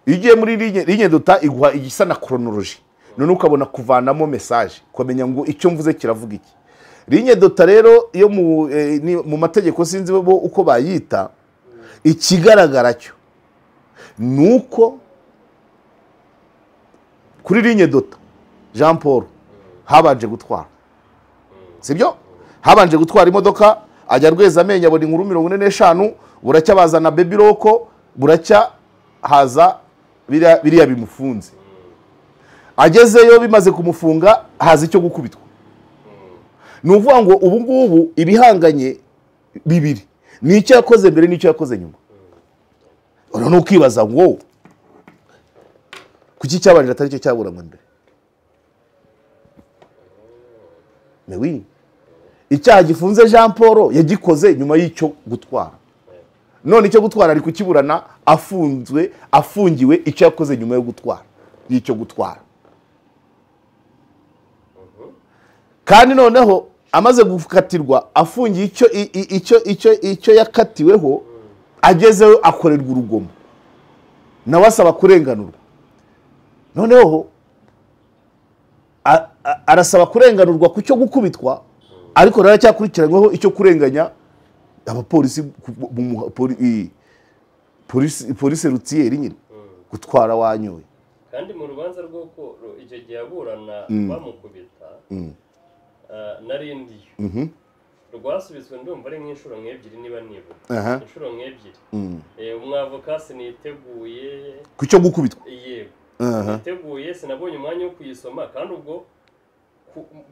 iyo ugiye muri ligne de temps iguha igisa na chronologie, none ukabona kuvanamo message, ukamenya ngo icyo mvuze kiravuga iki. Ligne de temps rero iyo mu mategeko sinzi bo uko bayita, ikigaragara cyo nuko kuri ligne de temps Jean Paul habanje gutwara, sibyo? Habanje gutwara imodoka ajya Rwezamenyo abona inkuru 45, buracya bazana Baby Roko, buracya haza biriya bimufunze. Agezeyo bimaze kumufunga haza icyo gukubitwa. Ni ukuvuga ngo ubu ngubu ibihanganye bibiri, ni icyo yakoze mbere n'icyo yakoze nyuma. Urabona ukibaza ngo kuki cyabanje atari cyo cyaburanwe mbere? Mais oui, icyaha gifunze Jean Paul yagikoze nyuma y'icyo gutwara. None icyo gutwara ari kukiburana afunzwe, afungiwe icyo yakoze nyuma yo gutwara, y'icyo gutwara. Kandi noneho amaze gukatirwa afungiye icyo yakatiweho, agezeyo akorerwa urugomo, nawe asaba kurenganurwa. Noneho arasaba kurenganurwa ku cyo gukubitwa, ariko raracyakurikiranyweho icyo kurenganya abapolisi, polisi routière nyine, gutwara wanyoye. Kandi mu rubanza rw'uko icyo gihe aburana bamukubita narindiyo rwasubitswe, ndumva ari nk'inshuro nk'ebyiri niba nibuka, inshuro nk'ebyiri. Umwavoka siniteguye ku cyo gukubitwa, yego niteguye, sinabonye umwanya wo kuyisoma, kandi ubwo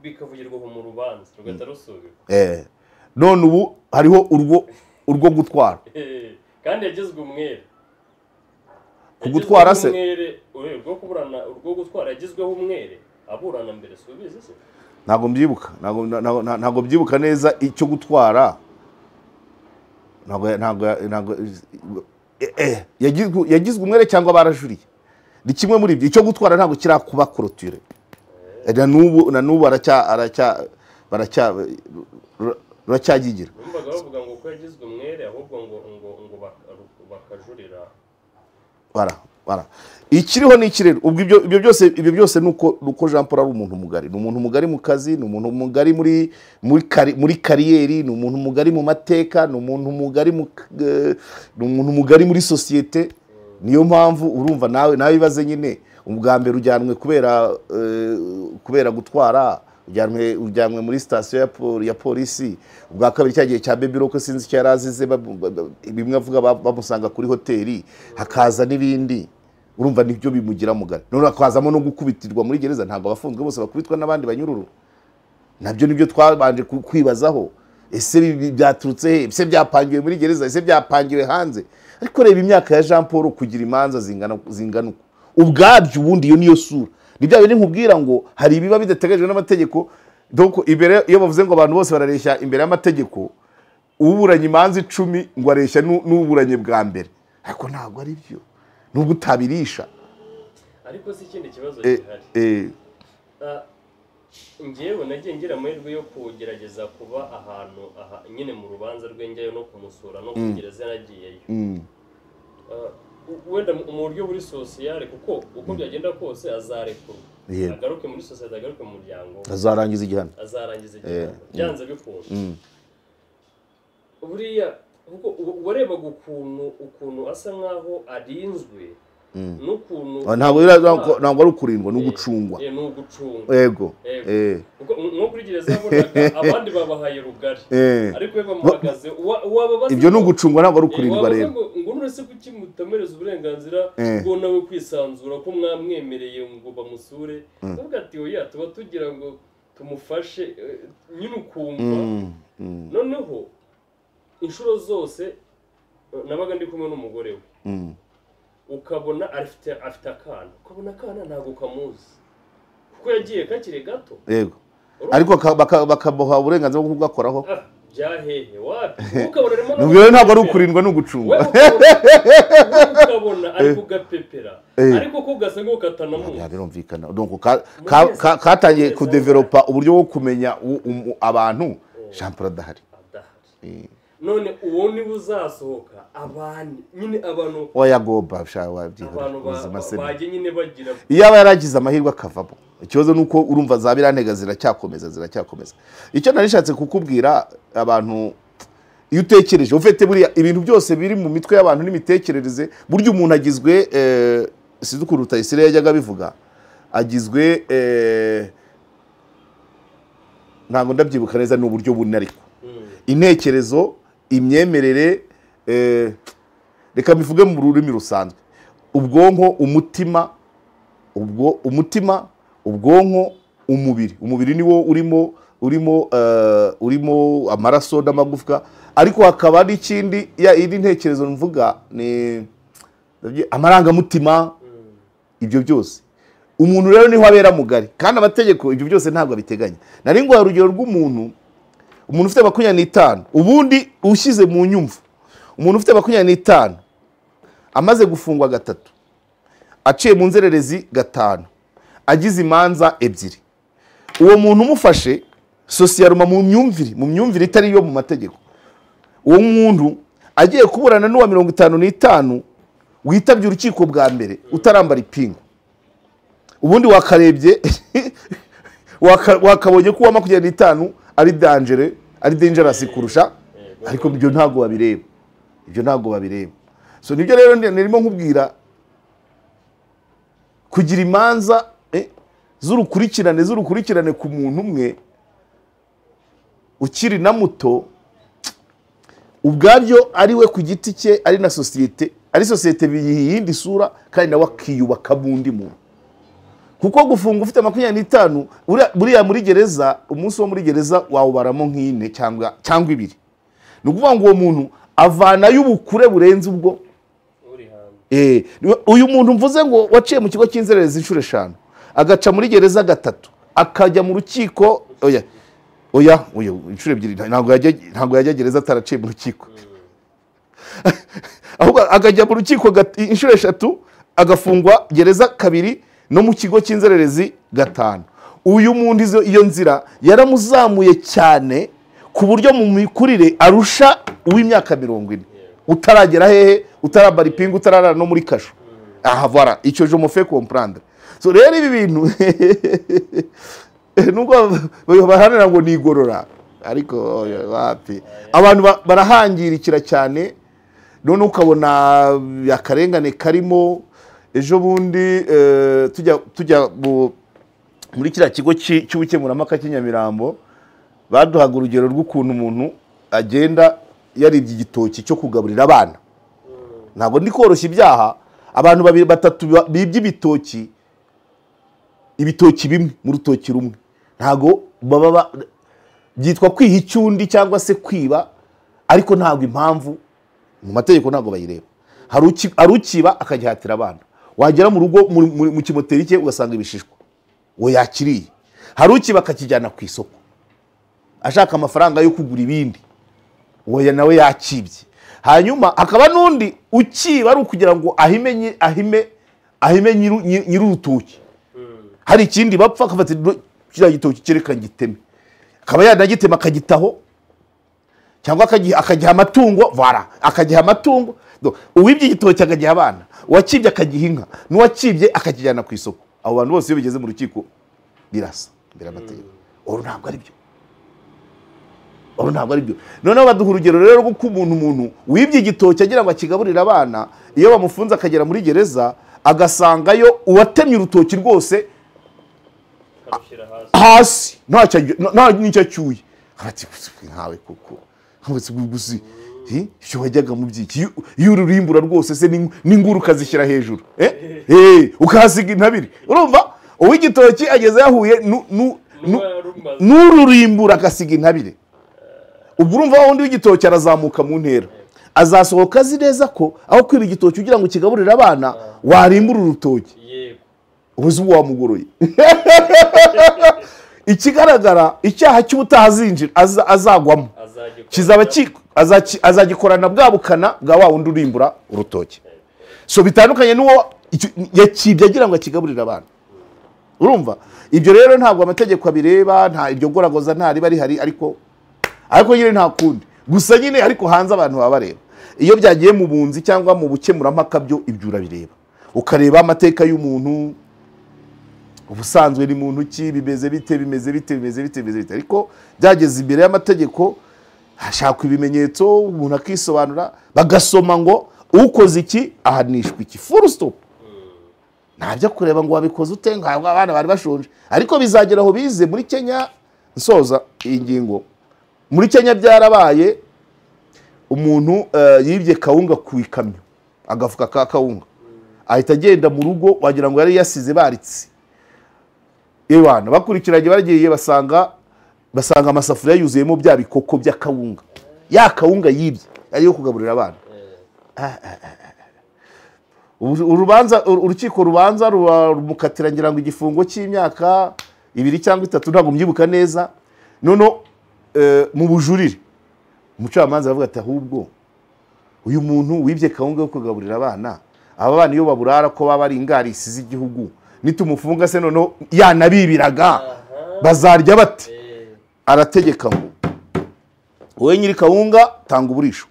bikavugirwa mu rubanza rugahita rusubikwa. None ubu hariho urwo gutwara, kandi yagizwe umwere ku gutwara se, urwo kuburana, urwo gutwara yagizweho umwere aburana mbere, subize se? Ntabwo mbyibuka, ntabwo mbyibuka neza icyo gutwara. Ntabwo yagizwe umwere cyangwa barajuriye, ni kimwe muri ibyo. Icyo gutwara ntabwo kirakuba clôture, na n'ubu baracyagigira. Numvaga bavuga ngo ko yagizwe umwere, ahubwo ngo bakajurira. Bara ikiriho ni ikirero. Ubwo ibyo byose nuko Jean Paul ari umuntu mugari, ni umuntu mugari mu kazi, ni umuntu mugari muri kariyeri, ni umuntu mugari mu mateka, ni umuntu mugari ni umuntu mugari muri societe. Niyo mpamvu urumva nawe ibaze nyine, ubwa mbere ujyanwe kubera gutwara, ujyanwe muri station ya polisi. Ubwa kabiri cyagiye cya Baby Rock, sinzi icyo yarazize, bimwe avuga bamusanga kuri hoteli, hakaza n'ibindi. Urumva nibyo bimugira mugari. None akazamo no gukubitirwa muri gereza, ntabwo abafunzwe bose bakubitwa n'abandi banyururu. Nabyo nibyo twabanje kwibazaho, ese byaturutse he? Ese byapangiwe muri gereza? Ese byapangiwe hanze? Ariko reba imyaka ya Jean Paul kugira imanza zingana uko ubwabyo, ubundi iyo niyo sura. Ni bya bindi nkubwira ngo hari ibiba bidateganyijwe n'amategeko. Donc imbere iyo bavuze ngo abantu bose barareshya imbere y'amategeko, uburanye imanza 10 ngo areshya n'uburanye bwa mbere, ariko ntabwo ari byo, nubwo utabirisha. Ariko si ikindi kibazo gihari. Ngewe nagiye ngira amahirwe yo kugerageza kuba ahantu nyine mu rubanza rwe, njyayo no kumusura no kugereza yaragiyeyo, wenda mu buryo buri sociale, kuko uko byagenda kose azarekurwa, agaruke muri societe, agaruke mu muryango, azarangiza igihano, byanze bikunze. Buriya kuko warebaga ukuntu asa nkaho arinzwe, n'ukuntu ntabwo ari ukurindwa, ni ugucungwa. Ni ugucungwa, yego. Nko kuri gereza yabonaga abandi babahaye rugari, ariko we bamuhagaze. Ibyo ni ugucungwa, ntabwo ari ukurindwa. Rero ngo nurese kuki mutamereza uburenganzira bwo nawe kwisanzura, ko mwamwemereye ngo bamusure? Bavuga ati oya, tuba tugira ngo tumufashe nyine, ukumva. Noneho inshuro zose nabaga ndi kumwe n'umugore we, ukabona afite akana, ukabona akana ntabwo kamuzi kuko yagiye kakiri gato. Yego, ariko bakamuha uburenganzira bwo kugakoraho. Byahehe wapi, ukabona arimo, ntabwo ari ukurindwa, ni ugucungwa. Ukabona ari kugapepera, ariko ko gasa ngo katanamuzi. Birumvikana. Donc katangiye kudevelopa uburyo bwo kumenya abantu. Jean Paul adahari. None uwo niba uzasohoka abandi nyine abantu oya goba shawa byihora ubuzima se baje nyine bagira, iyo aba yaragize amahirwe akavamo. Ikibazo nuko urumva za birantega ziracyakomeza. Icyo narishatse kukubwira abantu, iyo utekereje ufite buriya ibintu byose biri mu mitwe y'abantu n'imitekerereze, burya umuntu agizwe sinzi ukuntu Rutayisire yajyaga bivuga, agizwe ntabwo ndabyibuka neza, ni uburyo bune ariko intekerezo, imyemerere, reka bivuge mu rurimi rusanzwe, Ubwonko, umutima, ubwo umutima, ubwonko, umubiri. Umubiri niwo urimo amaraso n'amagufwa, ariko hakaba n'ikindi ya indi ntekerezo mvuga ni amarangamutima, ibyo byose. Umuntu rero niho abera mugari, kandi amategeko ibyo byose ntabwo abiteganya. Nari ngo urugero rw'umuntu, umuntu ufite 25, ubundi ushyize mu nyumvo, umuntu ufite 25 amaze gufungwa 3, aciye mu nzererezi 5, agize imanza 2, uwo muntu umufashe sosiyaruma mu myumvire itari yo mu mategeko, uwo muntu agiye kuburana n'uwa 55 witabye urukiko bwa mbere utarambara ipingu, ubundi wakarebye wakabonye ko uwa 25 ari danger, ari dangerous kurusha, ariko ibyo ntago babireba, ibyo ntago babireba. So nibyo rero nirimo nkubwira kugira imanza z'urukurikirane ku muntu umwe ukiri na muto, ubwabyo ari we ku giti cye, ari na societe, ari societe biyindi sura, kandi nawe akiyubaka bundi muntu. Kuko gufunga ufite 25 buriya muri gereza, umunsi wo muri gereza wawubaramo nk'ine cyangwa 2. Ni ukuvuga ngo uwo muntu avana y'ubukure burenze ubwo uri hanze. Uyu muntu mvuze ngo waciye mu kigo cy'inzererezi inshuro 5, agaca muri gereza 3, akajya mu rukiko, oya oya inshuro 2 ntabwo yajya gereza ataraciye mu rukiko, ahubwo akajya mu rukiko inshuro 3, agafungwa gereza 2, no mu kigo cy'inzererezi 5. Uyu muntu iyo nzira yaramuzamuye cyane ku buryo mu mikurire arusha uw'imyaka 40 utaragera hehe, utarambara ipingu, utararara no muri kasho. Aha voilà, icyo je me fais comprendre. So rero ibi bintu nubwo baharanira ngo nigorora, ariko wapi, abantu barahangirikira cyane, none ukabona akarengane karimo. Ejo bundi tujya muri kiriya kigo cy'ubukemurampaka cy'Inyamirambo, baduhaga urugero rw'ukuntu umuntu agenda yaribye igitoki cyo kugaburira abana. Ntabwo ndi koroshya ibyaha, abantu babiri batatu bibye ibitoki, ibitoki bimwe mu rutoki rumwe, ntabwo baba byitwa kwiha icyundi cyangwa se kwiba, ariko ntabwo impamvu mu mategeko ntabwo bayireba. Hari ukiba akagihatira abana, wagera mu rugo mu kimoteri cye ugasanga ibishishwa, uwo yakiriye. Hari ukiba akakijyana ku isoko ashaka amafaranga yo kugura ibindi, uwo nawe yakibye. Hanyuma hakaba n'undi ukiba ari ukugira ngo ahime nyir'urutoki, hari ikindi bapfa akafata kiriya gitoki kereka giteme, akaba yanagitema akagitaho, cyangwa akagiha amatungo, voilà, akagiha amatungo. Uwibye igitoki akagiha abana, uwakibye akagiha inka, n'uwakibye akakijyana ku isoko. Abo bantu bose iyo bigeze mu rukiko birasa imbere y'amategeko. Uru ntabwo ari byo, uru ntabwo ari byo. Noneho baduha urugero rero rw'uko umuntu wibye igitoki agira ngo akigaburire abana, iyo bamufunze akagera muri gereza agasangayo uwatemye urutoki rwose hasi nta n'icyo acyuye, ati nkawe koko gusi icyo wajyaga mu byiki, iyo ururimbura rwose se n'inguru ukazishyira hejuru, ukahasiga intabire. Urumva uw'igitoki ageze yahuye n'ururimbura agasiga intabire. Ubwo urumva wundi w'igitoki arazamuka mu ntera, azasohoka azi neza ko aho kwiba igitoki ugira ngo kigaburire abana warimbura urutoki, ubuze wamugoroye. Ikigaragara icyaha cy'ubutaha azinjira azagwamo kizaba azagikorana bwa bukana bwa wa wundi urimbura urutoki. So bitandukanye n'uwo yakibye agira ngo akigaburire abana. Urumva ibyo rero ntabwo amategeko abireba, nta iryo goragoza nta riba rihari, ariko nyine nta kundi gusa nyine, ariko hanze abantu baba bareba. Iyo byagiye mu bunzi cyangwa mu bukemurampaka byo ibyo urabireba, ukareba amateka y'umuntu ubusanzwe ni muntu ki, bimeze bite, bimeze bite, bimeze bite, bimeze bite. Ariko byageze imbere y'amategeko hashakwa ibimenyetso, umuntu akisobanura, bagasoma ngo ukoze iki ahanishwa iki, full stop. Ntabyo kureba ngo wabikoze ute, ngo abana bari bashonje. Ariko bizagera aho bize muri Kenya. Nsoza iyi ngingo, muri Kenya byarabaye, umuntu yibye kawunga ku ikamyo, agafuka ka kawunga, Ahita agenda mu rugo wagira ngo yari yasize baritse. Ewana bakurikiranye baragiye basanga amasafuriya yuzuyemo bya bikoko by'akawunga. Ya kawunga yibye ariyo kugaburira abana. Urubanza urukiko rubanza rumukatira ngira ngo igifungo cy'imyaka 2 cyangwa 3 ntabwo mbyibuka neza. Nono mu bujurire umucamanza aravuga ati ahubwo uyu muntu wibye kawunga yo kugaburira abana, aba bana iyo baburara ko baba ari ingarisi z'igihugu, nitumufunga se nono yanabibiraga bazarya bate? Arategeka ngo wowe nyiri kawunga tanga uburisho.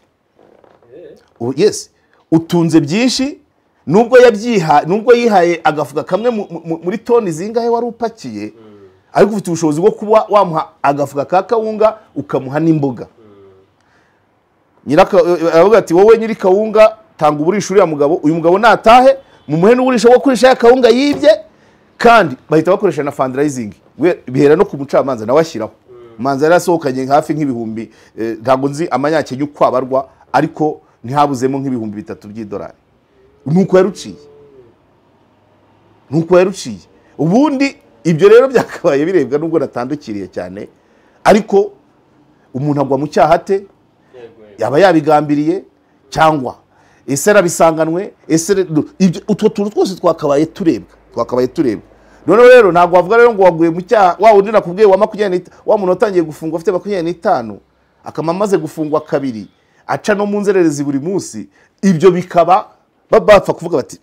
Yes, utunze byinshi nubwo yabyiha, nubwo yihaye agafuka kamwe muri toni zingahe wari upakiye, ariko ufite ubushobozi bwo kuba wamuha agafuka ka kawunga ukamuha n'imboga. Nyiraka aravuga ati wowe nyiri kawunga tanga uburisho uriya mugabo, uyu mugabo natahe mumuhe n'uburisho bwo kurisha ya kawunga yibye, kandi bahita bakoresha na fundraising. Bihera no ku mucamanza nawe ashyiraho. Manza yarasohokanye hafi nk'ibihumbi, ntabwo nzi amanyakenya uko abarwa, ariko ntihabuzemo nk'ibihumbi 3 by'idolari. Nuko yaruciye. Nuko yaruciye. Ubundi ibyo rero byakabaye birebwa nubwo natandukiriye cyane, ariko umuntu agwa mu cyaha ate? Yaba yabigambiriye cyangwa ese arabisanganwe, ese utwo tuntu twose twakabaye turebwa. None rero ntabwo wavuga rero ngo waguye mu cyaha wa undi nakubwiye wa 25, wa muntu watangiye gufungwa afite 25 akama amaze gufungwa kabiri aca no mu nzererezi buri munsi, ibyo bikaba bapfa kuvuga bati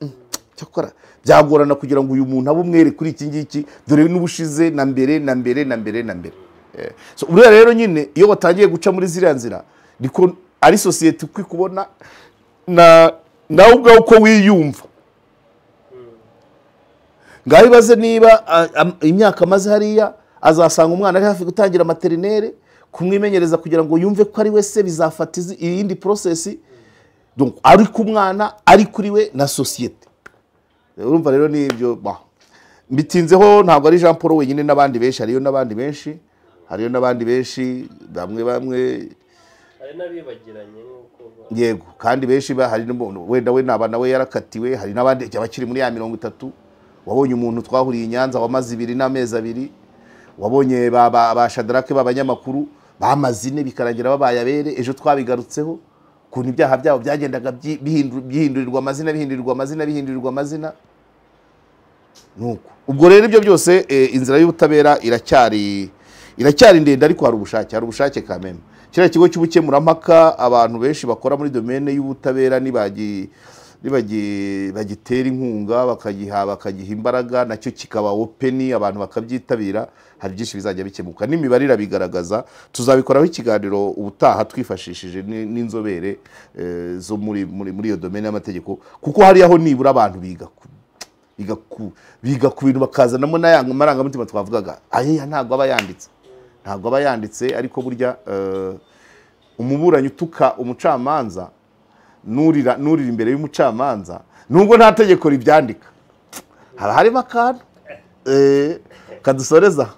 cyakora byagorana kugira ngo uyu muntu abe umwere kuri iki ngiki, dore n'ubushize na mbere na mbere na mbere na mbere. So buriya rero nyine iyo watangiye guca muri ziriya nzira niko ari societe kwikubona na nawe ubwawe uko wiyumva. Ngaho ibaze niba imyaka amaze hariya azasanga umwana ari hafi gutangira materinere, kumwimenyereza kugira ngo yumve ko ari wese bizafata iyindi process. Donc ari ku mwana ari kuri we na societe. Urumva rero nibyo mbitinzeho, ntabwo ari Jean Paul wenyine n'abandi benshi, hariyo n'abandi benshi, hariyo n'abandi benshi bamwe hari n'abibagiranye nkuko yego, kandi benshi hari wenda we naba nawe yarakatiwe, hari n'abandi abakiri muri ya 30. Wabonye umuntu twahuriye i Nyanza wamaze 2 n'amezi 2, wabonye ba Shadrake b'abanyamakuru bamaze 4 bikarangira babaye abere. Ejo twabigarutseho kuntu ibyaha byabo byagendaga bihindurirwa amazina, bihindurirwa amazina, bihindurirwa amazina. Nuko ubwo rero ibyo byose inzira y'ubutabera iracyari ndende, ariko hari ubushake, hari ubushake kameme. Kiriya kigo cy'ubukemurampaka abantu benshi bakora muri domaine y'ubutabera bagitera inkunga, bakagiha imbaraga, nacyo kikaba open, abantu bakabyitabira, hari byinshi bizajya bikemuka n'imibare irabigaragaza. Tuzabikoraho ikiganiro ubutaha twifashishije n'inzobere zo muri iyo domaine y'amategeko, kuko hari aho nibura abantu biga ku bintu bakazanamo n'ayanga marangamutima twavugaga. Aya ntabwo aba yanditse, ntabwo aba yanditse, ariko burya umuburanyi utuka umucamanza nurira imbere y'umucamanza nubwo nta tegeko ribyandika, haba harimo akantu kadusoreza.